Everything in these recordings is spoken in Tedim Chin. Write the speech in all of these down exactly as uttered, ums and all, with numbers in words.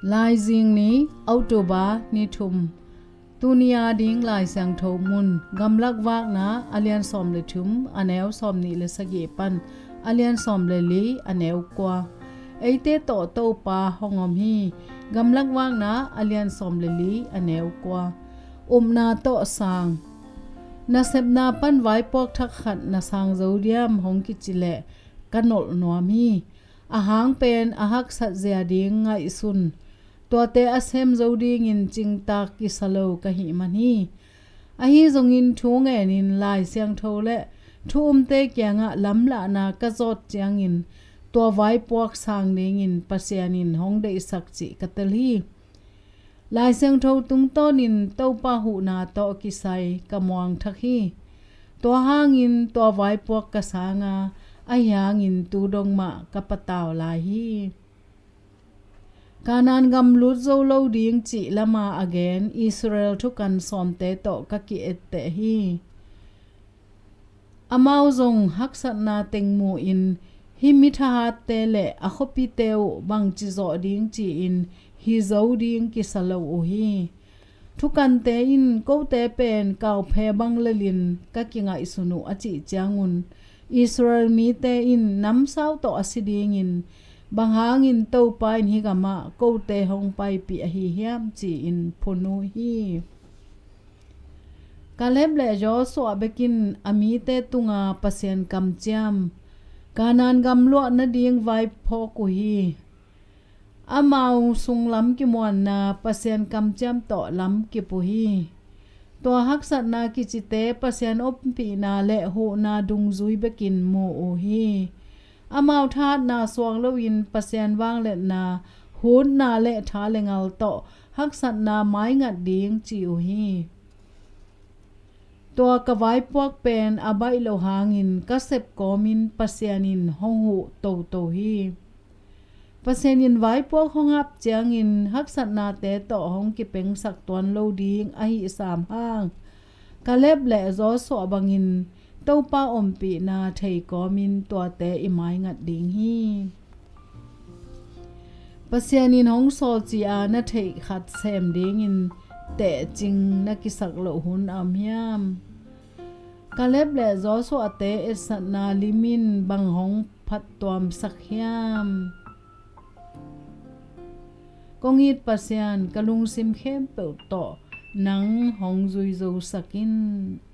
Laizing ni, October ni thum. Tuni a ding Lai Siangtho mun, Gamlak Vakna a lian sawm le thum, a neu sawm nih le sagih pan a lian sawm le li, a neu kua. Eite tawh Topa hong om hi. Gamlak Vakna a lian sawm le li, a neu kua. Upna tawh sang. Nasepna pan vaipuak thak khat na sang zo diam hong kici leh ka nolh nuam hi. A hang pen a haksat zia ding ngaihsun, tuate a sem zo dingin cingtak kisa lo ka hih man hi. Ahi zongin thu ngenin Lai Siangtho le thu umte kiangah lamlahna ka zawt ciangin tua vaipuak sang dingin Pasian in hong deihsak cih ka tel hi. Lai Siangtho tungtawnin Topa huhna tawh kisai ka muang thak hi. Tua hangin tua vaipuak ka sanga, ahi hangin tu dong mah ka patau lai hi. Kanaan gam lut zo lo ding cih lama a gen Israel thukan sawmte tawh ka ki-etteh hi. Amau zong haksatna teng mu-in, hih mi thahatte le a khuapite uh bangci zawh ding ci-in hi zo ding kisa lo uh hi. Thukante in kote pen kauphe bang lelin ka kingaihsun uh a cih ciangun, Israel mite in namsau tawh a si dingin, bang hangin Topa in hih gamah kote hong paipih ahi hiam ci-in phun uh hi. Kaleb le Joshua bekin a mite tunga Pasian kamciam, Kanaan gam luah nading vai phawk uh hi. Amau sunglam kimuanna Pasian kamciam tawh lam kip uh hi. Tua haksatna kicite Pasian ompihna le huhna dungzui bekin mu uh hi. Amau thahatna suang loin Pasian vangliatna, huhna le tha le ngal tawh haksatna maingat ding ci uh hi. Tua ka vaipuak pen a baih loh hangin ka sep kawmin Pasian in hong huh toto hi. Pasian in vaipuak hong ap ciangin haksatnate tawh hong kipengsak tuan lo ding ahi sam hang, Kaleb le Joshua bangin Topa ompihna thei kawmin tuate i maingat ding hi. Pasian in hong sawl ci-a na theih khat sem dingin tehcing na kisak loh hun a om hiam? Kaleb le Joshua-te etsatna lim in bang hong phattuamsak hiam? Kong it Pasian, ka lungsim khempeuh tawh nang hong zuizosak in.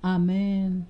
Amen.